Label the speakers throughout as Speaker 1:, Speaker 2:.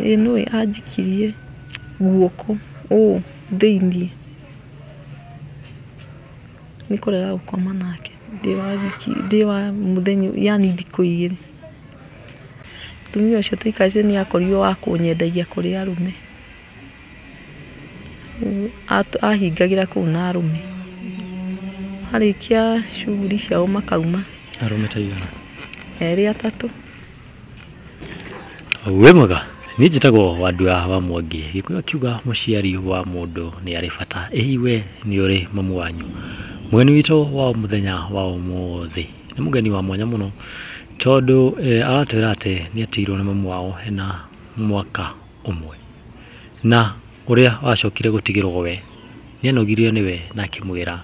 Speaker 1: Ĩĩ nĩũĩ anjikirie guoko ũũ thĩiniĩ nĩ kũrega gũkoma nake ndĩ wa wiki, ndĩ wa mũthenya, yani thikũ igĩrĩ. Mũtumia ũcio tũikarĩte nĩ akorirwo wa kũnyendagia kũrĩ arũme. Ahingagĩra kũu na arũme. Marĩkia shughuli ciao makauma.
Speaker 2: Arũme ta aigana?
Speaker 1: Erĩ atatũ.
Speaker 2: Wĩ mwega, niĩ njĩtagwo Wandua wa Mwangi. Gĩkũyũ akiuga mũciari wa mũndũ nĩ arĩ bata. Ĩ hihi we nĩ ũrĩ mamu wanyu? Mũgeni witũ wa mũthenya wa ũmũthĩ nĩ mũgeni wa mwanya mũno tondũ aratwĩra atĩ nĩ atigirwo nĩ mamu wao ena mwaka ũmwe. Na ũrĩa wacokire gũtigĩrwo we nĩ anogirio nĩwe na akĩmwĩra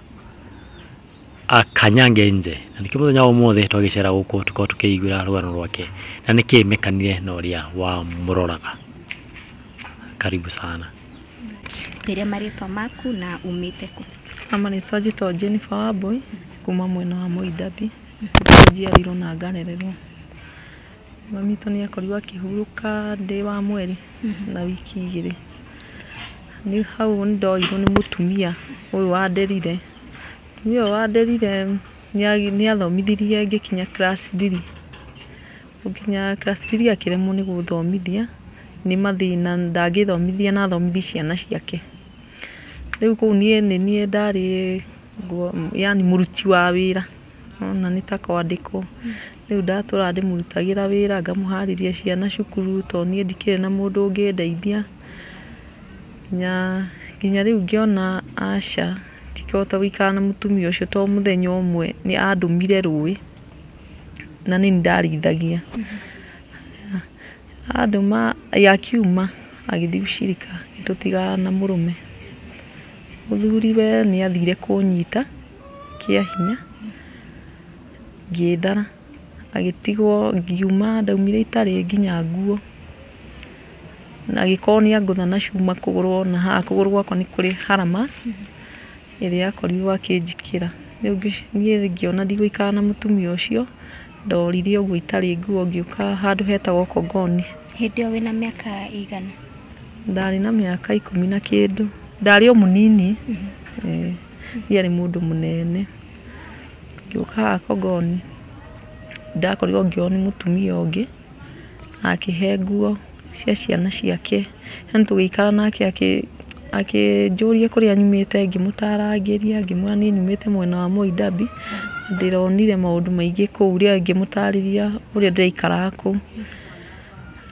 Speaker 2: akanyange nje. Na nĩkĩo mũthenya wa ũmũthĩ twagĩcera gũkũ tũkorwo tũkĩiguĩra rũgano rwake na nĩkĩ mekanire na ũrĩa wamũroraga. Karibu sana.
Speaker 3: Twĩre marĩtwa maku na umĩte kũ?
Speaker 1: Marĩtwa njĩtagwo Jennifer Wambui kuma mwena wa Moi Ndabi, nĩkuo njiarĩirwo na ngarererwo. Mami witũ nĩ akorirwo akĩhurũka ndĩ wa mweri na wiki igĩrĩ. Nĩ hau nĩ ndoirwo nĩ mũtumia ũyũ wanderire. Mũtumia ũyũ wanderire nĩ athomithirie ngĩkinya class 3. Gũkinya class 3 akĩremwo nĩ gũthomithia nĩ mathĩna ndangĩthomithia na athomithie ciana ciake. Rĩu kũu niĩ nĩ niĩ ndarĩ yani mũruti wa wĩra, nĩwona nĩ ta kwandĩkwo. Rĩu ndatũraga ndĩmũrutagĩra wĩra ngamũharĩria ciana cukuru tondũ niĩ ndikĩrĩ na mũndũ ũngĩndeithia. Nginya rĩu ngĩona aca ndingĩhota gũikara na mũtumia ũcio tondũ mũthenya ũmwe nĩ andũmire rũĩ na nĩ niĩ ndarĩithagia. Andũma akiuma agĩthiĩ ucirika agĩtũtiga na mũrũme. Mũthuriwe nĩ athire kũnyita kĩa hinya ngĩthara agĩtigwo ngiuma ndaumire itarĩ nginya nguo. Na agĩkorwo nĩ angũtha na cuma kũgũrũ na haha kũgũrũ gwakwa nĩ kũrĩ harama ĩrĩa akorirwo akĩnjikĩra. Rĩu niĩ ngĩona ndigũikara na mũtumia ũcio ndorire ũguo itarĩ nguo ngĩũka handũ hetagwo Kongoni.
Speaker 3: Hĩndĩ ĩyo wĩna mĩaka ĩigana?
Speaker 1: Ndarĩ na mĩaka ikũmi na kĩndũ. Ndarĩ o mũnini, ndiarĩ mũndũ mũnene. Ngĩũka haha Kongoni ndakorirwo ngĩoywo nĩ mũtumia ũngĩ na akĩhe nguo cia ciana ciake. Yani tũgĩikara nake akĩnjũria kũrĩa nyumĩte ngĩmũtarangĩria ngĩmwĩra niĩ nyumĩte mwena wa Moi Ndabi na ndĩronire maũndũ maingĩ kũu rĩrĩa ngĩmũtarĩria ũrĩa ndĩraikaraga kũu.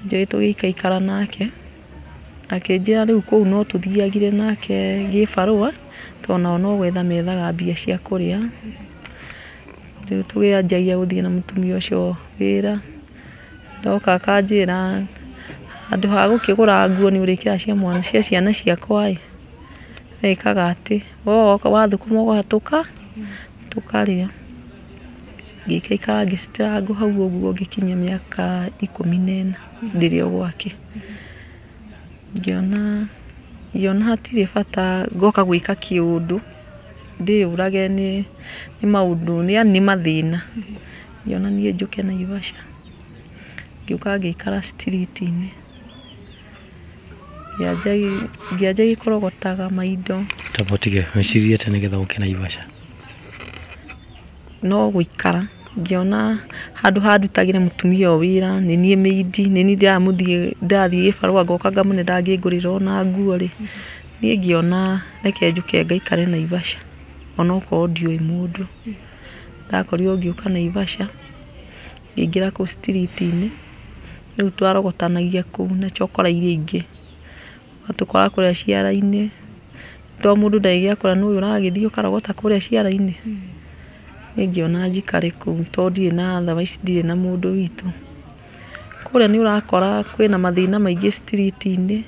Speaker 1: Njũĩ tũgĩikaikara nake akĩnjĩra rĩu kũu no tũthiagire nake gĩbarũa tondũ nao no gwetha methaga mbia cia kũrĩa. Rĩu tũkĩanjagia gũthiĩ na mũtumia ũcio wĩra ndoka akanjĩra handũ ha gũkĩgũra nguo nĩ ũrĩkĩraga cia mwana cia ciana ciakwa ĩ wĩkaga atĩ we woka wathũkũma ũgoka tũkarĩa. Ngĩikaikara ngĩstruggle hau ũguo ngĩkinyia mĩaka 14 ndĩrĩ o gwake. Ngĩona hatirĩ bata ngoka gwĩka kĩũndũ ndĩyũrage nĩ maũndũ yani nĩ mathĩna. Ngĩona niĩ njũke Naivasha. Ngĩũka ngĩikara street-inĩ. Ngĩanjagia kũrogotaga maindo.
Speaker 2: Tamba ũtige wĩcirie atĩa nĩgetha ũke Naivasha?
Speaker 1: No gũikara ngĩona handũ handutagĩre mũtumia ũyũ wĩra nĩ niĩ maid nĩ niĩ ndĩrathiĩ gĩbarũa ngoka ngamũne ndangĩngũrĩra ona nguo rĩ, niĩ ngĩona reke njũke ngaikare Naivasha onokorwo ndiũĩ mũndũ. Ndakorirwo ngĩũka Naivasha ngĩingĩra kũu street-inĩ rĩu twarogotanagia kũu na chokora iria ingĩ ũgatũkora kũrĩa ciara-inĩ tondũ mũndũ ndarĩ gĩa kũrĩa nĩũĩ ũragĩthiĩ ũkarogota kũrĩa ciara-inĩ. Niĩ ngĩona njikare kũu tondũ ndirĩ na otherwise ndirĩ na mũndũ witũ. Kũrĩa nĩ ũrakora kwĩna mathĩna maingĩ street-inĩ,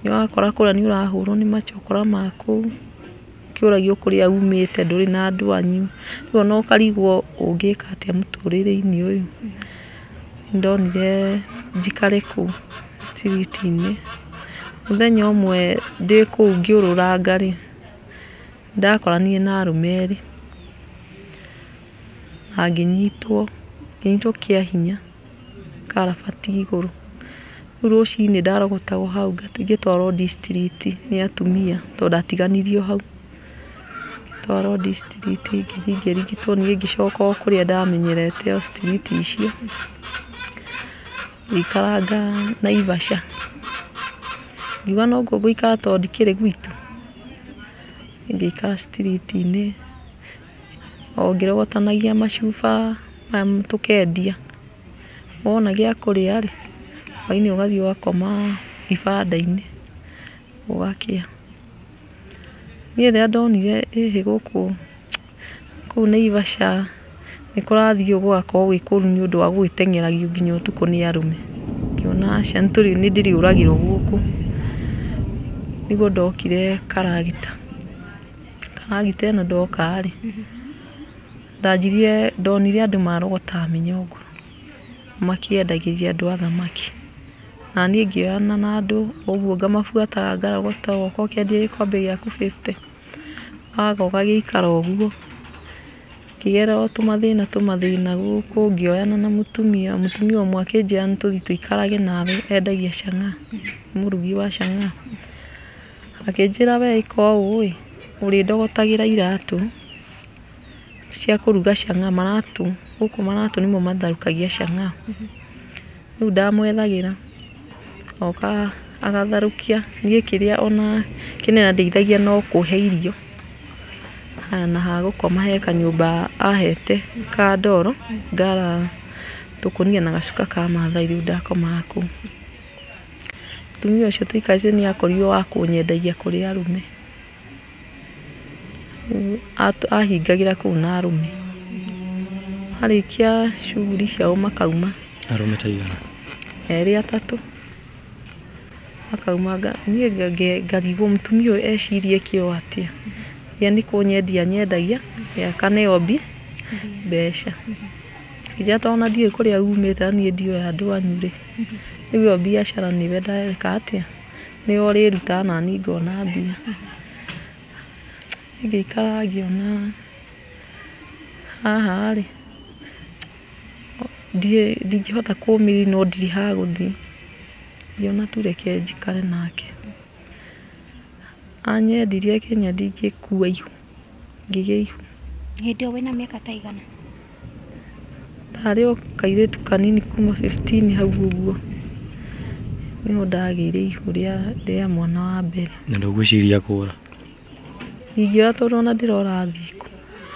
Speaker 1: nĩ ũrakora kũrĩa nĩ ũrahũrwo nĩ machokora ma kũu, ũkĩũragio kũrĩa umĩte ndũrĩ na andũ anyu, rĩu ona ũkarigwo ũngĩka atĩa mũtũrĩre-inĩ ũyũ. Nĩndonire njikare kũu street-inĩ. Mũthenya ũmwe ndĩ kũu ngĩũrũranga rĩ, ndakoranire na arũme erĩ na ngĩnyitwo kĩa hinya karabati igũrũ. Rĩu rũcinĩ ndarogotagwo hau ngĩtwarwo district nĩ atumia tondũ ndatiganirio hau. Ngĩtwarwo district ngĩthiĩ ngĩrigitwo, niĩ ngĩcoka o kũrĩa ndamenyerete o street icio. Ngĩikaranga Naivasha. Ngiuga noguo ngũikara tondũ ndikĩrĩ gwitũ. Ngĩikara street-inĩ o ngĩrogotanagia macuba maya tũkendia. Wona gĩa kũrĩa rĩ, hwainĩ ũgathiĩ ũgakoma ibanda-inĩ gũgakĩa. Niĩ rĩrĩa ndonire ĩhĩ gũkũ kũu Naivasha nĩ kũrathiĩ ũũ gũgakorwo gwĩ kũru nĩ ũndũ wa gũgĩteng'eragio nginya ũtukũ nĩ arũme. Ngĩona aca nĩ ndĩrĩũragĩrwo gũkũ. Nĩguo ndokire Karagita. Karagita ĩno ndoka rĩ, ndanjirie ndonire andũ marogotaga mĩnyongoro makĩendagĩria andũ a thamaki. Na niĩ ngĩoyana na andũ ũguo ngamabuataga ngarogota ũgoka ũkendia gĩkombe gĩaku 50. Waga ũgagĩikara ũguo. Ngĩgerera o tũmathĩna tũmathĩna gũkũ ngĩoyana na mũtumia, mũtumia ũmwe akĩnjĩra nĩ tũthiĩ tũikarage nawe, endagia chang'aa, mũrugi wa chang'aa. Akĩnjĩra we ĩka ũũ ĩ, ũrĩndogotagĩra iratũ cia kũruga chang'aa, maratũ, gũkũ maratũ nĩmo matherũkagia chang'aa. Rĩu ndamwethagĩra oka agatherũkia, niĩ kĩrĩa ona kĩnene andeithagia no kũhe irio. Haya na ha gũkoma he kanyũmba ahete ka ndoro, ngara tũkũnia na gacuka ka Mathai rĩu ndakomaga kũu. Mũtumia ũcio tũikarĩte nĩ akorirwo wa kũnyendagia kũrĩ arũme. Rĩu ahingagĩra kũu na arũme. Marĩkia shughuli ciao makauma.
Speaker 2: Arũme ta aigana?
Speaker 1: Erĩ atatũ. Makauma niĩ ngarigwo mũtumia ũyũ ecirie kĩo atĩa. Ye nĩ kũnyendia anyendagia, ye akaneo mbeca. Ngĩnjĩra tondũ ona ndiũĩ kũrĩa umĩte na niĩ ndiũĩ andũ anyu rĩ, rĩu ĩyo biacara nĩwe ndareka atĩa, nĩwe ũrĩrutaga nani ngona mbia. Ngĩikara ngĩona haha rĩ, ndingĩhota kũũmĩrĩria no ndirĩ ha gũthiĩ. Ngĩona tu reke njikare nake. Anyendirie nginya ndingĩkua ihu, ngĩgĩa ihu.
Speaker 3: Hĩndĩ ĩyo wĩna mĩaka ta igana?
Speaker 1: Ndarĩ o kairĩtu kanini kuma 15 hau ũguo. Nĩho ndagĩire ihu rĩa mwana wa mbere.
Speaker 2: Na ndũgwĩciria kũra?
Speaker 1: Ndingĩũra tondũ ona ndĩrora thiĩ kũ.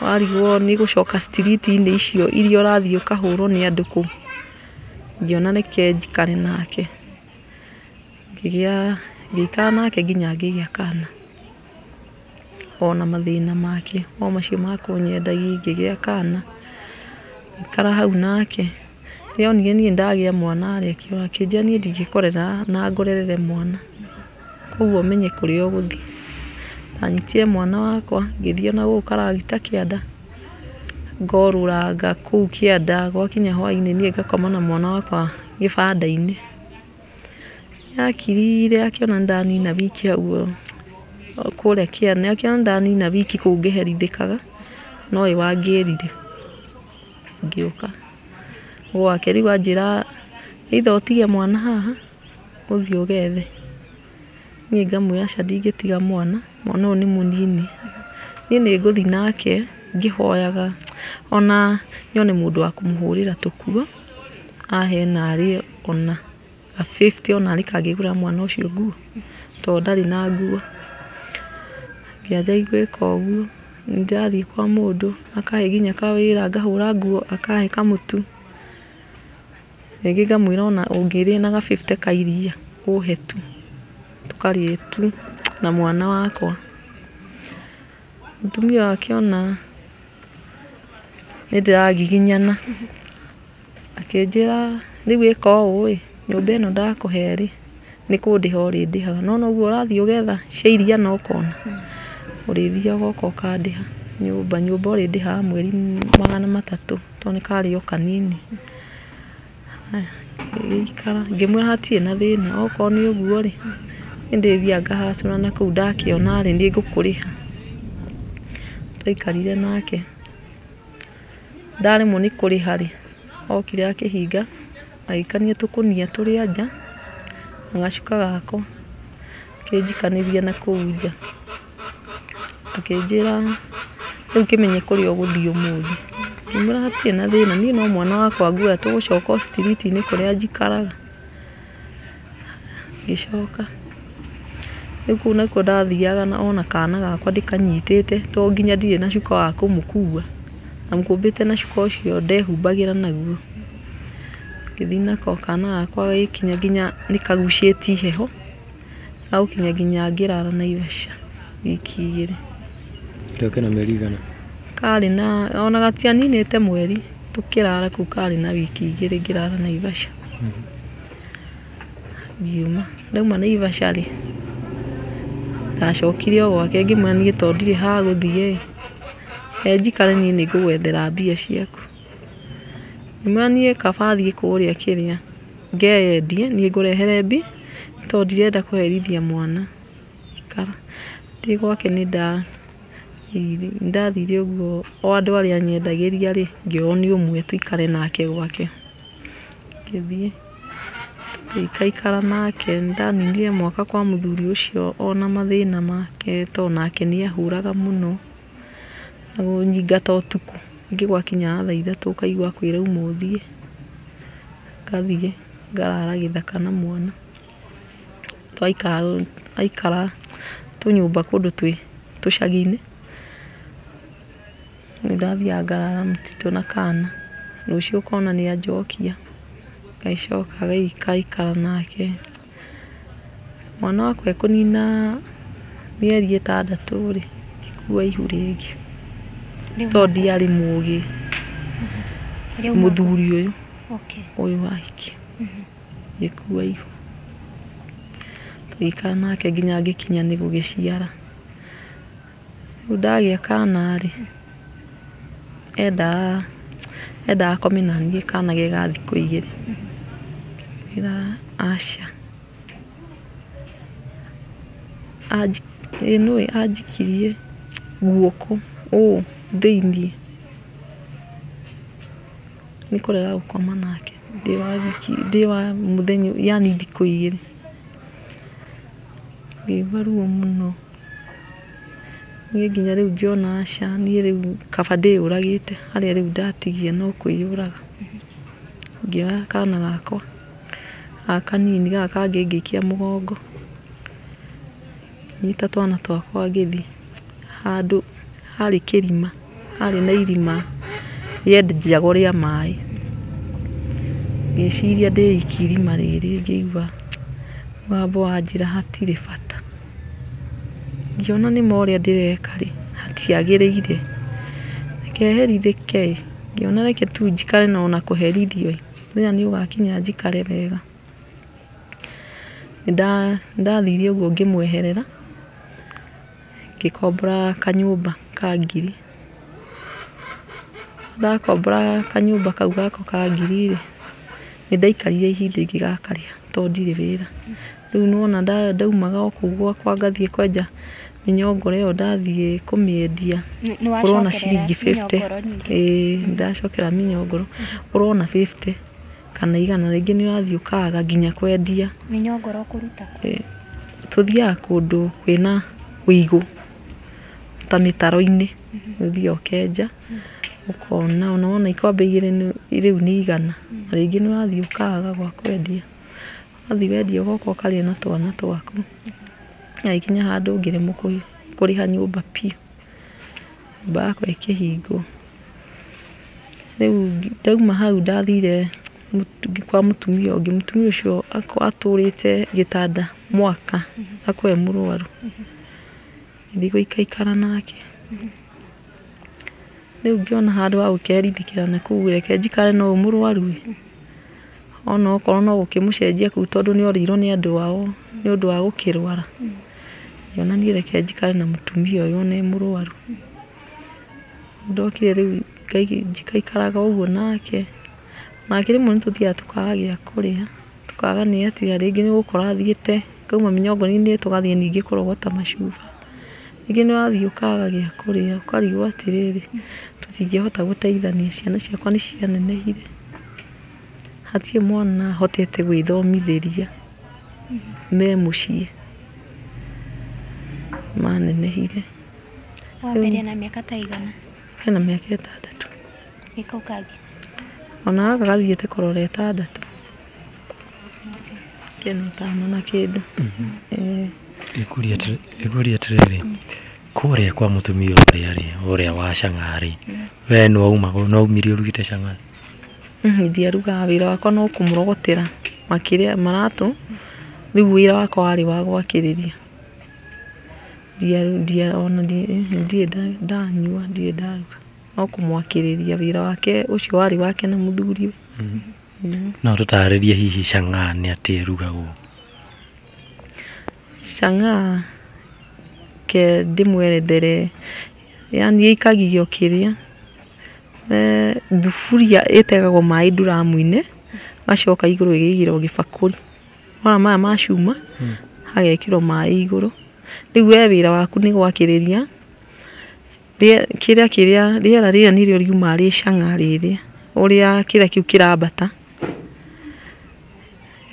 Speaker 1: Warigwo nĩ gũcoka street-inĩ icio iria ũrathiĩ ũkahũrwo nĩ andũ kũu. Ngĩona reke njikare nake. Ngĩikara nake nginya ngĩgĩa kana. Ona mathĩna make, o macio ma kũnyendagia ngĩgĩa kana. Ngĩikara hau nake. Rĩrĩa onire niĩ ndagĩa mwana rĩ, akĩnjĩra niĩ ndingĩkũrera na ngũrerere mwana. Koguo ũmenye kũrĩa ũgũthiĩ. Ndanyitire mwana wakwa, ngĩthiĩ ona gũkũ Karagita kĩanda, ngorũranga kũu kĩanda, gwakinya hwainĩ niĩ ngakoma na mwana wakwa gĩbanda-inĩ. Nĩakirire akĩona nĩndanina wiki hau kũrĩa kĩanda, akĩona nĩndanina wiki kũu ngĩherithĩkaga, nowe wangĩrire. Ngĩũka gwake rĩu anjĩra either ũtige mwana haha ũthiĩ ũgethe. Niĩ ngamwĩra aca ndingĩtiga mwana, mwana ũyũ nĩ mũnini. Niĩ nĩ ngũthiĩ nake ngĩhoyaga ona nyone mũndũ wa kũmũhũrĩra tũkuo, ahe narĩ ona ga 50 ona arĩ kangĩgũrĩra mwana ũcio nguo, tondũ ndarĩ na nguo. Ngĩanjagia gwĩka ũguo, nĩndĩrathiĩ kwa mũndũ akahe nginya kawĩra ngahũra nguo akahe kamũtu. Rĩngĩ ngamwĩra ona ũngĩrĩ na ga 50 ka iria ũhe tu, tũkarĩe tu na mwana wakwa. Mũtumia ũyũ akĩona nĩndĩragiginyana, akĩnjĩra rĩu ĩka ũũ ĩ, nyũmba ĩno ndakũhe rĩ, nĩ kũndĩha ũrĩndĩhaga, no ũguo ũrathiĩ ũgetha cia iria na ũkona, ũrĩthiaga ũgoka ũkandĩha nyũmba, nyũmba ũrĩndĩhaga mweri 300 tondũ nĩ karĩ o kanini. Haya, ngĩgĩikara ngĩmwĩra hatirĩ na thĩna, okorwo nĩ ũguo rĩ, niĩ ndĩthiaga ngahacũra na kũu ndakĩona rĩ, nĩngũkũrĩha. Twaikarire nake, ndaremwo nĩ kũrĩha rĩ, okire akĩhinga, agĩikania tũkũnia tũrĩa nja, Na gacuka gakwa akĩnjikanĩria na kũu nja. Akĩnjĩra rĩu kĩmenye kũrĩa ũgũthiĩ ũmũthĩ. Ngĩmwĩra hatirĩ na thĩna, niĩ no mwana wakwa nguoya tũgũcoka o street-inĩ kũrĩa njikaraga. Ngĩcoka rĩu kũu nakuo ndathiaga na ona kana gakwa ndĩkanyitĩte to nginya ndirĩ na cuka wa kũmũkua. Ndamũkũmbĩte na cuka ũcio ndehumbagĩra naguo. Ngĩthiĩ nako kana gakwa gagĩkinya nginya nĩkagucĩtie heho, gagũkinya nginya ngĩrara Naivasha wiki igĩrĩ.
Speaker 2: Rĩu kena mĩeri igana?
Speaker 1: Karĩ na ona gatianinĩte mweri tũkĩrara kũu, karĩ na wiki igĩrĩ ngĩrara Naivasha. Ngiuma, ndauma Naivasha rĩ, ndacokire o gwake ngĩmwĩra niĩ to ndirĩ ha gũthiĩ ĩ, he njikare niĩ nĩngũgwethera mbia ciaku. Ngĩmwĩra niĩ kaba thiĩ kũrĩa kĩrĩa ngeyendie niĩ ngũrehere mbia tondũ ndirenda kũherithia mwana. Ikara ndĩ gwake nĩ ndathire ũguo o andũ arĩa anyendagĩria rĩ, ngĩoywo nĩ ũmwe tũikare nake gwake. Ngĩthiĩ tũgĩikaikara nake, nĩndaninire mwaka kwa mũthuri ũcio ona mathĩna make tondũ nake nĩahũraga mũno na kũnyingata ũtukũ. Ningĩ gwakinya thaa ithatũ ũkaigua akwĩra uma ũthiĩ, ngathiĩ ngarara gĩthaka na mwana. Twaikara aikara tũnyũmba kũndũ twĩ tũcagi-inĩ, rĩu ndathiaga ngarara mũtitũ na kana, rũciũ ũkona nĩanjokia, ngagĩcoka ngaikara nake. Mwana wakwa ekũnina mĩeri ĩtandatũ rĩ, ngĩkua ihu rĩngĩ tondũ ndiarĩ mũgĩ mũthuri ũyũ ũyũ wahikia. Ngĩkua ihu tũgĩikara nake nginya ngĩkinya nĩ gũgĩciara. Rĩu ndagĩa kana rĩ, endaga akome naniĩ kana ge ga thikũ igĩrĩ. Ngĩmwĩra aca. Nĩũĩ anjikirie guoko ũũ thĩiniĩ nĩ kũrega gũkoma nake ndĩ wa wiki, ndĩ wa mũthenya, yani thikũ igĩrĩ. Ngĩigua ruo mũno. Niĩ nginya rĩu ngĩona aca, niĩ rĩu kaba ndĩyũragĩte harĩa rĩu ndatigia no kwĩyũraga. Ngĩoya kana gakwa gaka kanini gaka kangĩ ngĩikia mũgongo, ngĩnyita twana twakwa ngĩthiĩ handũ harĩ kĩrima, harĩ na irima rĩenjagwo rĩa maĩ. Ngĩciria ndĩikie irima rĩrĩ, ngĩigua mũgambo wanjĩra hatirĩ bata. Ngĩona nĩma ũrĩa ndĩreka rĩ, hatiagĩrĩire. Reke herithĩke ĩ, ngĩona reke tu njikare na ona kũherithio ĩ, mũthenya nĩ ũgakinya njikare wega. Nĩndathire ũguo ngĩmweherera, ngĩkombora kanyũmba ka ngiri. Ndakombora kanyũmba kau gakwa ka ngiri rĩ, nĩndaikarire ihinda ingĩgakarĩha tondũ ndirĩ wĩra. Rĩu nĩwona ndaumaga o kũu gwakwa ngathiĩ kwenja mĩnyongoro ĩyo ndathiĩ kũmĩendia, ũrona ciringi 50. Ĩĩ nĩndacokera mĩnyongoro, ũrona 50 kana igana, rĩngĩ nĩũrathiĩ ũkaga nginya kwendia.
Speaker 3: Mĩnyongoro ũkũruta kũ?
Speaker 1: Tũthiaga kũndũ kwĩna wĩigũ ta mĩtaro-inĩ, ũthiaga ũkenja ũkona, ona wona ikombe igĩrĩ rĩu nĩ igana, na rĩngĩ nĩũrathiĩ ũkaga gwa kwendia. Wathiĩ wendia ũgoka ũkarĩa na twana twaku. Gagĩkinya handũ ngĩremwo kũrĩha nyũmba biũ, nyũmba yakwa ĩkĩhingwo. Rĩu ndauma hau ndathire kwa mũtumia ũngĩ, mũtumia ũcio atũrĩte gĩtanda mwaka akorwo e mũrwaru. Ngĩthiĩ gũikaikara nake. Rĩu ngĩona handũ ha gũkerithĩkĩra na kũu, reke njikare na ũyũ mũrwaru ĩ, ona okorwo no gũkĩmũcenjia kũu tondũ nĩorĩirwo nĩ andũ ao nĩ ũndũ wa gũkĩrwara. Ngĩona niĩ reke njikare na mũtumia ũyũ ona e mũrwaru. Ndokire rĩu njikaikaraga ũguo nake, nake rĩmwe nĩtũthiaga tũkaga gĩa kũrĩa, tũkaga nĩ atĩa, rĩngĩ nĩũgũkora athiĩte kauma mĩnyongoro-inĩ tũgathiĩ ningĩ kũrogota macuba. Rĩngĩ nĩũrathiĩ ũkaga gĩa kũrĩa, ũkarigwo atĩrĩrĩ, tũtingĩhota gũteithania, ciana ciakwa nĩcianenehire. Hatirĩ mwana hotete gwĩthomithĩria. Me mũciĩ manenehire.
Speaker 3: Wa mbere na mĩaka ta igana?
Speaker 1: Hena mĩaka 6.
Speaker 3: Gĩkau kangĩ?
Speaker 1: Ona gaka gathiĩte kũrora 6. Kena 5 na kĩndũ.
Speaker 2: Ĩkũria atĩrĩrĩ, kũrĩa kwa mũtumia ũrĩa rĩ, ũrĩa wa cang'aa rĩ, we no umire ũrugĩte cang'aa?
Speaker 1: Ndiarugaga, wĩra wakwa no kũmũrogotera makĩria maratũ. Rĩu wĩra wakwa warĩ wa gwakĩrĩria. Ndirĩ ndanyua, ndirĩ ndaruga, no kũmwakĩrĩria wĩra wake ũcio warĩ wake na mũthuriwe.
Speaker 2: No tũtarĩrie hihi cang'aa nĩ atĩa ĩrugagwo?
Speaker 1: Cang'aa ke ndĩmwerethere, yani ĩikagio kĩrĩa thuburia ĩtegagwo maĩ nduramu-inĩ, gacoka igũrũ ĩgĩigĩrwo gĩbakũri. Wona maya ma cuma, hagekĩrwo maĩ igũrũ. Rĩu we wĩra waku nĩ gwakĩrĩria kĩrĩa kĩrĩa rĩera rĩrĩa nĩrĩo riumaga rĩ cang'aa rĩrĩa ũrĩa kĩrĩa kĩu kĩrambata.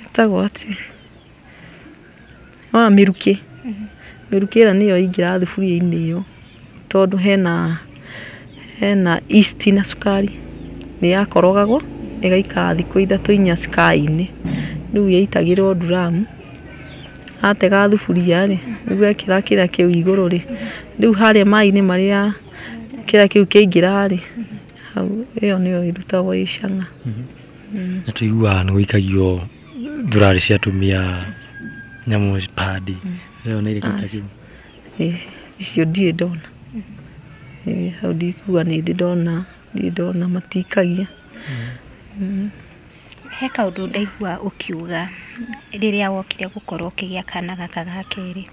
Speaker 1: Ĩtagwo atĩa? Wona mĩrukĩ. Mĩrukĩ ĩrĩa nĩyo ĩingĩraga thuburia-inĩ ĩyo, tondũ hena yeast na cukari. Nĩ yakorogagwo ĩgaikara thikũ 3 4 cukari-inĩ. Rĩu yaitagĩrwo nduramu. Atega thuburia rĩ, rĩu ekĩra kĩrĩa kĩu igũrũ rĩ, rĩu harĩa maĩ-inĩ marĩa kĩrĩa kĩu kĩaingĩra rĩ, hau ĩyo nĩyo ĩrutagwo ĩ cang'aa.
Speaker 2: Na tũiguaga nĩ gũikagio thurari cia atumia nyamũ padi. Ĩyo nĩ ĩrĩkũ ta kĩu?
Speaker 1: Icio ndirĩ ndona. Hau ndikuga nĩ ndĩ ndona, ndirĩ ndona matikagia.
Speaker 3: He kaũndũ ndaigua ũkiuga rĩrĩa wokire gũkorwo ũkĩgĩa kana gaka ga kerĩ,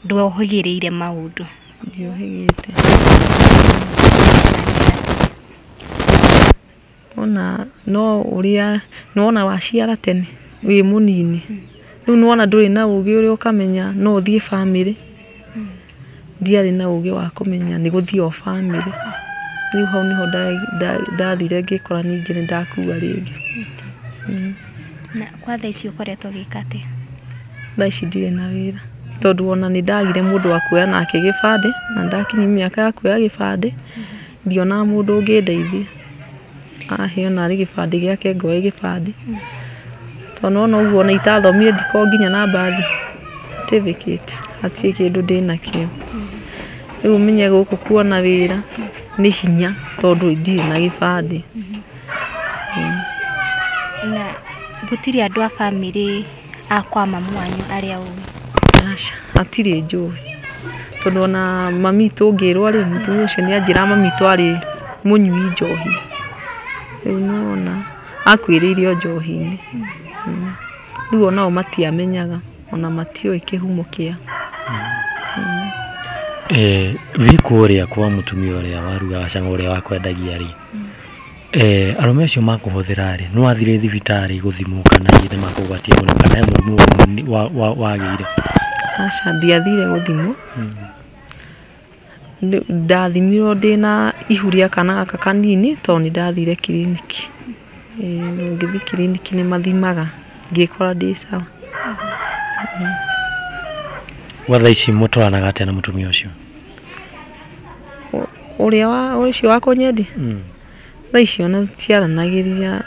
Speaker 3: ndwohĩgĩrĩire maũndũ.
Speaker 1: Ndiohĩgĩte. Ona no ũrĩa nĩwona waciara tene wĩ mũnini, rĩu nĩwona ndũrĩ na ũgĩ ũrĩa ũkamenya no ũthiĩ bamĩrĩ. Ndiarĩ na ũgĩ wa kũmenya nĩ gũthiĩ o bamĩrĩ. Rĩu hau nĩho ndathire ngĩkora ningĩ nĩ ndakua rĩngĩ.
Speaker 3: Na kwa thaa ici ũkoretwo ũgĩka atĩa?
Speaker 1: Thaa ici ndirĩ na wĩra, tondũ ona nĩ ndagire mũndũ wa kuoya nake gĩbandĩ, na ndakinyia mĩaka ya kuoya gĩbandĩ, ndionaga mũndũ ũngĩndeithia. Ahe ona arĩ gĩbandĩ gĩake ngoe gĩbandĩ. Tondũ nĩwona ũguo ona itathomire ndikoragwo nginya na birth certificate, hatirĩ kĩndũ ndĩnakĩo. Rĩu ũmenye gũkũ kuona wĩra nĩ hinya tondũ ndirĩ na gĩbandĩ.
Speaker 3: Na gũtirĩ andũ a bamĩrĩ a kwa mamu wanyu arĩa ũĩ?
Speaker 1: Aca, hatirĩ njũĩ. Tondũ ona mami witũ ngĩrwo rĩ, mũtumia ũcio nĩ anjĩraga mami witũ arĩ mũnyui njohi. Rĩu nĩwona akuĩrĩire o njohi-inĩ. Rĩu onao matiamenyaga, ona matiũĩ kĩhumo kĩa.
Speaker 2: Wĩ kũrĩa kwa mũtumia ũrĩa warugaga cang'aa ũrĩa wakwendagia rĩ, arũme acio makũhũthĩra rĩ, nĩ wathire thibitarĩ gũthimwo kana hihi nĩ makũgwatia mũno kana he mũrimũ wagĩire?
Speaker 1: Aca, ndiathire gũthimwo. Ndathimirwo ndĩna ihu rĩa kana gaka kanini tondũ nĩ ndathire kiriniki. Ngĩthiĩ kiriniki nĩ mathimaga, ngĩkora ndĩ sawa.
Speaker 2: Gwa thaa ici mũtwaranaga atĩa na mũtumia ũcio?
Speaker 1: Ũrĩa wa ũcio wa kũnyendia? Thaa ici ona tũtiaranagĩria,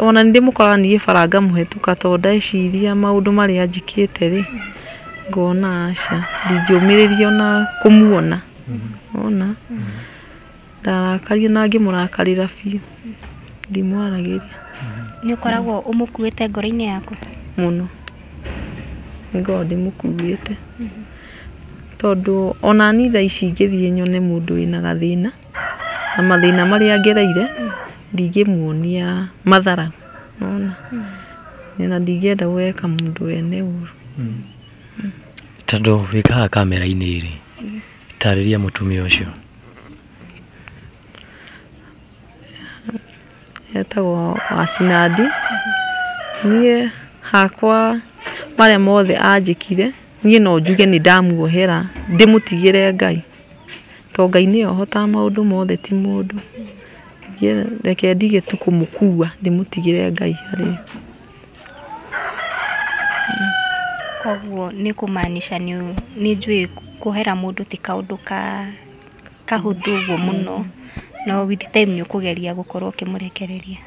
Speaker 1: ona nĩ ndĩmũkoraga niĩ bara ngamũhetũka tondũ ndeciria maũndũ marĩa anjĩkĩte rĩ, ngona aca, ndingĩũmĩrĩria ona kũmuona. Wona? Ndarakaria na ngĩmũrakarĩra biũ, ndimwaragĩria.
Speaker 3: Nĩ ũkoragwo ũmũkuĩte ngoro-inĩ yaku?
Speaker 1: Mũno. Nĩngoragwo ndĩmũkuĩte. Tondũ ona niĩ thaa ici ingĩthiĩ nyone mũndũ wĩna gathĩna, na mathĩna marĩa ngereire, ndingĩmuonia mathara. Wona? Na ndingĩenda gweka mũndũ wene ũru.
Speaker 2: Tondũ wĩkaga kamera-inĩ rĩ, tarĩria mũtumia ũcio.
Speaker 1: Etagwo Wacinandi. Niĩ hakwa marĩa mothe anjĩkire, niĩ no njuge nĩ ndamuohera, ndĩmũtigĩre Ngai. Tondũ Ngai nĩwe ũhotaga maũndũ mothe ti mũndũ. Reke ndige tu kũmũkua, ndĩmũtigĩre Ngai harĩa.
Speaker 3: Koguo nĩ kũmaanisha nĩ njũĩ kũhera mũndũ ti kaũndũ ka kahũthũ ũguo mũno, no with time nĩ ũkũgeria gũkorwo ũkĩmũrekereria.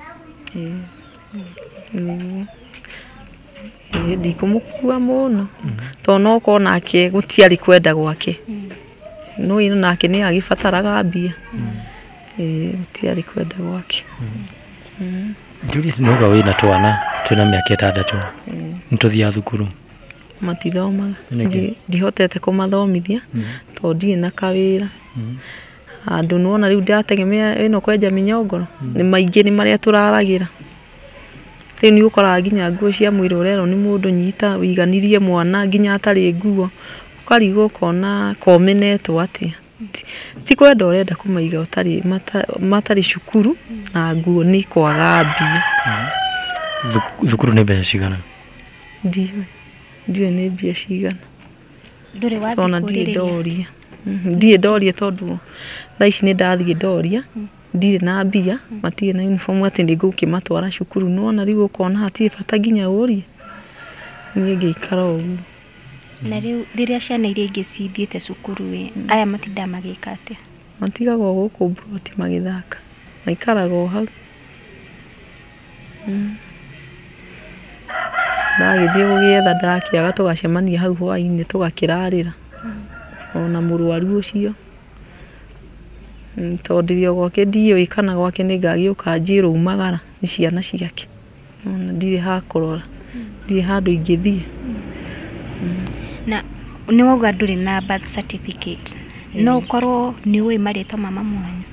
Speaker 1: Nĩguo ndikũmũkua mũno tondũ no okorwo nake gũtiarĩ kwenda gwake, no ĩno nake nĩ agĩbataraga mbia. Gũtiarĩ kwenda gwake.
Speaker 2: Juliet, nĩ wĩna twana twĩna mĩaka 6, nĩ tũthiaga thukuru?
Speaker 1: Matithomaga, ndihotete kũmathomithia tondũ ndirĩ na kawĩra. Handũ nĩwona rĩu ndĩrategemea ĩno kwenja mĩnyongoro, nĩ maingĩ nĩ marĩa tũraragĩra. Rĩu nĩ ũkoraga nginya nguo cia mwĩrĩ ũrerwo nĩ mũndũ nyita ũiganirie mwana nginya atarĩ nguo, ũkarigwo ũkona komenetwo atĩa. Ti kwenda ũrenda kũmaiga ũtarĩ matarĩ cukuru na nguo nĩ kwaga mbia.
Speaker 2: Thukuru nĩ mbeca cigana?
Speaker 1: Ndiũĩ, ndiũĩ nĩ mbia cigana.
Speaker 3: Ndũrĩ wathiĩ
Speaker 1: Tondũ ndirĩ
Speaker 3: kũũrĩrĩria?
Speaker 1: ndoria. Ndirĩ ndoria tondũ thaa ici nĩ ndathiĩ ndoria, ndirĩ na mbia, matirĩ na uniform atĩ nĩ ngũkĩmatwara cukuru. Nĩwona rĩu ũkona hatirĩ bata nginya ũrie. Niĩ ngĩikara ũguo.
Speaker 3: Na rĩu rĩrĩa ciana iria ingĩ cithiĩte cukuru ĩ, aya matindaga magĩka atĩa?
Speaker 1: Matigagwo gũkũ mburoti magĩthaka, maikaraga o hau. Ndagĩthiĩ gũgĩetha ndakĩaga tũgacemania hau hwaĩ-inĩ tũgakĩrarĩra ona mũrwaru ũcio. Tondũ ndĩrĩ o gwake ndiũĩ kana gwake nĩ ngagĩũka njĩrwo umagara nĩ ciana ciake. Nĩwona ndirĩ ha kũrora, ndirĩ handũ ingĩthiĩ.
Speaker 3: Na nĩ wauga ndũrĩ na birth certificate, no ũkorwo nĩ ũĩ marĩtwa ma mamu wanyu?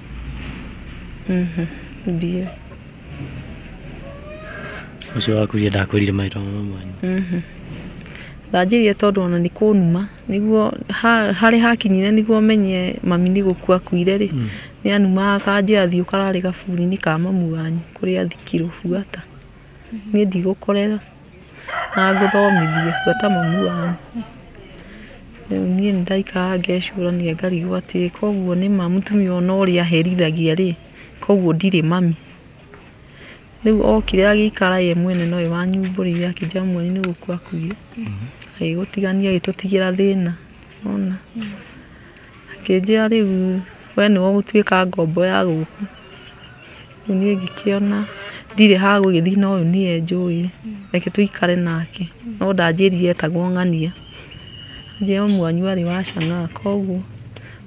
Speaker 1: Ndiũĩ.
Speaker 2: Ũcio wakuire ndakwĩrire marĩtwa ma mamu wanyu?
Speaker 1: Ndanjirie tondũ ona nĩ kũnuma nĩguo harĩ hakinyire nĩguo menye mami nĩ gũkua akuire rĩ, nĩ anumaga akanjĩra thiĩ ũkarare gaburi-inĩ ka mamu wanyu kũrĩa athikirwo buata. Niĩ ndigũkorera na ngũthomithie buata mamu wanyu. Rĩu niĩ nĩ ndaikaraga ngecũrania ngarigwo atĩ koguo nĩ ma mũtumia ũyũ ona ũrĩa aherithagia rĩ, koguo ndirĩ mami. Rĩu okire agĩikara ye mwene nowe wanyumbũrĩire akĩnjĩra mamu wanyu nĩ gũkua akuire. Agĩgũtigania agĩtũtigĩra thĩna. Nĩwona? Akĩnjĩra rĩu we nĩwe ũgũtuĩka ngombo ya gũkũ. Rĩu niĩ ngĩkĩona ndirĩ ha gũgĩthiĩ na ũyũ nĩye njũĩ, reke tũikare nake. No ndanjĩrire etagwo Ng'ania. Anjĩra mamu wanyu arĩ wa Chang'aa koguo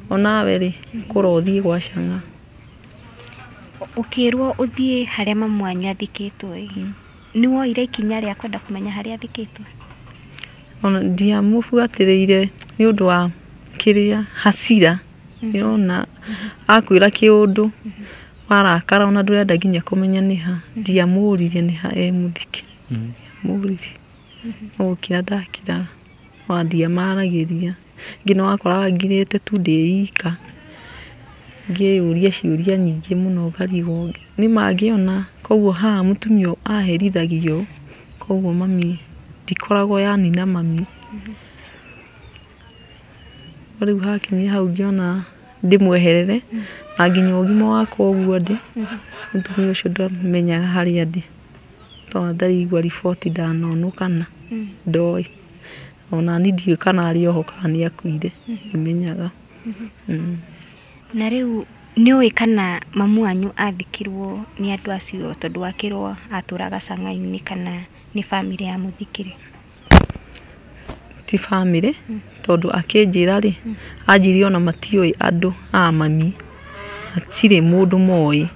Speaker 1: onawe rĩ kũra ũthiĩ gwa Chang'aa.
Speaker 3: Ũkĩrwo ũthiĩ harĩa mamu wanyu athikĩtwo ĩ, nĩ woire ikinya rĩa kwenda kũmenya harĩa athikĩtwo?
Speaker 1: Ona ndiamũbuatĩrĩire nĩ ũndũ wa kĩrĩa hasira. Nĩwona akwĩra kĩũndũ warakara ona ndũrenda nginya kũmenya nĩ ha. Ndiamũririe nĩ ha emũthike. Ndiamũririe. No gũkira ndakiraga. Ona ndiamaragĩria. Ningĩ nĩwakoraga ngirĩte tu ndĩ ika. Ngĩyũria ciũria nyingĩ mũno ngarigwo nĩ mangĩona koguo haha mũtumia ũyũ aherithagio, koguo mami ndikoragwo yani na mami. Rĩu hakinyire hau ngĩona ndĩmweherere na nginya ũgima wakwa ũguo ndĩ, mũtumia ũcio ndamenyaga harĩa ndĩ tondũ ndarigua riboti ndanonwo kana ndoĩ. Ona niĩ ndiũĩ kana arĩ oho kana nĩ akuire, ndimenyaga.
Speaker 3: Na rĩu nĩ ũĩ kana mamu wanyu athikirwo nĩ andũ acio tondũ wakĩrwo atũraga Chang'aa-inĩ kana nĩ bamĩrĩ yamũthikire?
Speaker 1: Ti bamĩrĩ tondũ akĩnjĩra rĩ, anjĩrire ona matiũĩ andũ a mami, hatirĩ mũndũ moĩ.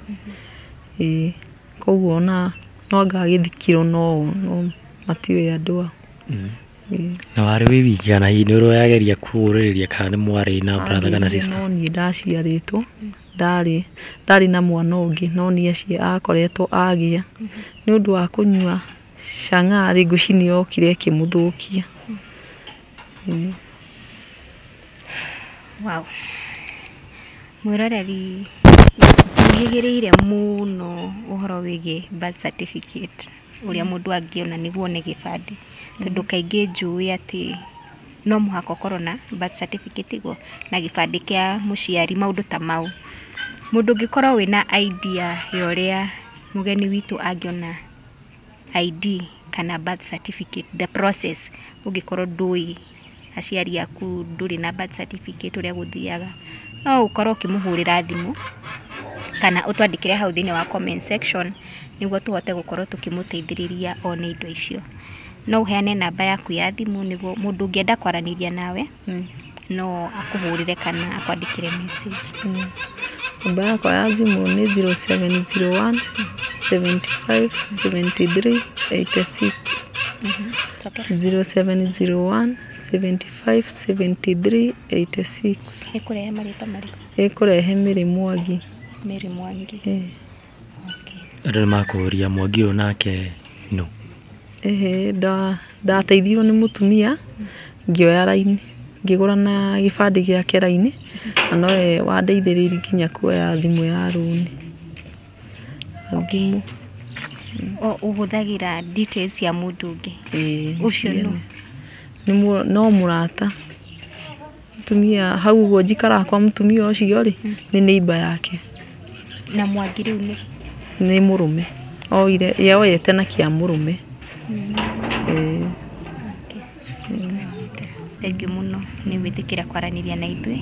Speaker 1: Ĩĩ koguo ona no anga agĩthikirwo no matiũĩ andũ ao.
Speaker 2: Na warĩ wĩ wiki kana hihi nĩ ũrageria kũũrĩrĩria kana nĩ mwarĩ na brother kana sister?
Speaker 1: No niĩ ndaciarĩtwo, ndarĩ na mwana ũngĩ no nĩ akoretwo agĩa. Nĩ ũndũ wa kũnyua Chang'aa rĩ, ngwĩciria nĩ yokire ĩkĩmũthũkia.
Speaker 3: Wow. Mwĩroreri ndihĩgĩrĩire mũno ũhoro wĩgiĩ birth certificate ũrĩa mũndũ angĩona nĩguo one gĩbandĩ, tondũ kaingĩ njũĩ atĩ no mũhaka ũkorwo na birth certificate iguo na gĩbandĩ kĩa mũciari maũndũ ta mau. Mũndũ ũngĩkorwo wĩna idea ya ũrĩa mũgeni witũ angĩona ID Kana birth certificate, the process, ũngĩkorwo ndũĩ aciari aku, ndũrĩ na birth certificate, ũrĩa gũthiaga, no ũkorwo ũkĩmũhũrĩra thimũ kana ũtwandĩkĩre hau thĩinĩ wa comment section nĩguo tũhote gũkorwo tũkĩmũteithĩrĩria one indo icio. No ũheane namba yaku ya thimũ nĩguo mũndũ ũngĩenda kwaranĩria nawe no akũhũrĩre kana akwandĩkĩre message.
Speaker 1: Namba yakwa ya thimũ nĩ 0701 75 73 86. 0701 75 73 86.
Speaker 3: Ĩkũrehe marĩtwa marĩkũ?
Speaker 1: Ĩkũrehe Mary Mwangi.
Speaker 3: Mary Mwangi.
Speaker 1: Ĩĩ.
Speaker 2: Andũ nĩ makũria Mwangi ũyũ nake no.
Speaker 1: Ĩhĩ, ndateithirio nĩ mũtumia ngĩoya raini, ngĩgũra na gĩbandĩ gĩake raini, na nowe wandeithĩrĩirie nginya kuoya thimũ ya rũni. Thimũ.
Speaker 3: Ũhũthagĩra details cia mũndũ ũngĩ?
Speaker 1: Ĩĩ.
Speaker 3: Ũcio nũ?
Speaker 1: No mũrata. Mũtumia hau ũguo njikaraga kwa mũtumia ũcio rĩ, nĩ neighbour yake.
Speaker 3: Na Mwangi rĩu nĩ?
Speaker 1: Nĩ mũrũme. Oire, ye oyete na kĩa mũrũme. Ĩĩ.
Speaker 3: Thank you mũno nĩ gwĩtĩkĩra kwaranĩria na ithuĩ,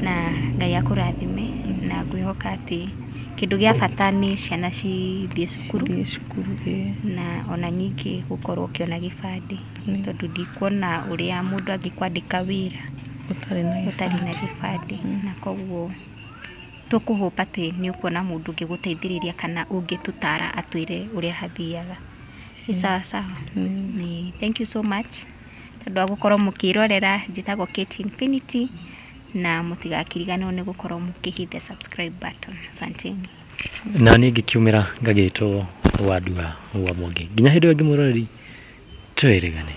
Speaker 3: na Ngai akũrathime, na ngwĩhoka atĩ kĩndũ gĩa bata nĩ ciana cithiĩ cukuru.
Speaker 1: Cithiĩ cukuru, ĩĩ.
Speaker 3: Na ona ningĩ gũkorwo ũkĩona gĩbandĩ, tondũ ndikuona ũrĩa mũndũ angĩkwandĩka wĩra
Speaker 1: ũtarĩ na
Speaker 3: ũtarĩ na gĩbandĩ, na koguo tũkũhope atĩ nĩ ũkuona mũndũ ũngĩgũteithĩrĩria kana ũngĩtũtara atwĩre ũrĩa hathiaga. Nĩ sawa sawa. Nĩ thank you so much tondũ wa gũkorwo mũkĩrorera. Njĩtagwo Kate Infinity, na mũtigakiriganĩrwo nĩ gũkorwo mũkĩ hit the subscribe button. Asanteni.
Speaker 2: Na niĩ ngĩkiumĩra ngagĩtwo Wandua wa Mwangi. Nginya hĩndĩ ĩyo ĩngĩ, mwĩroreri, twĩrĩgane.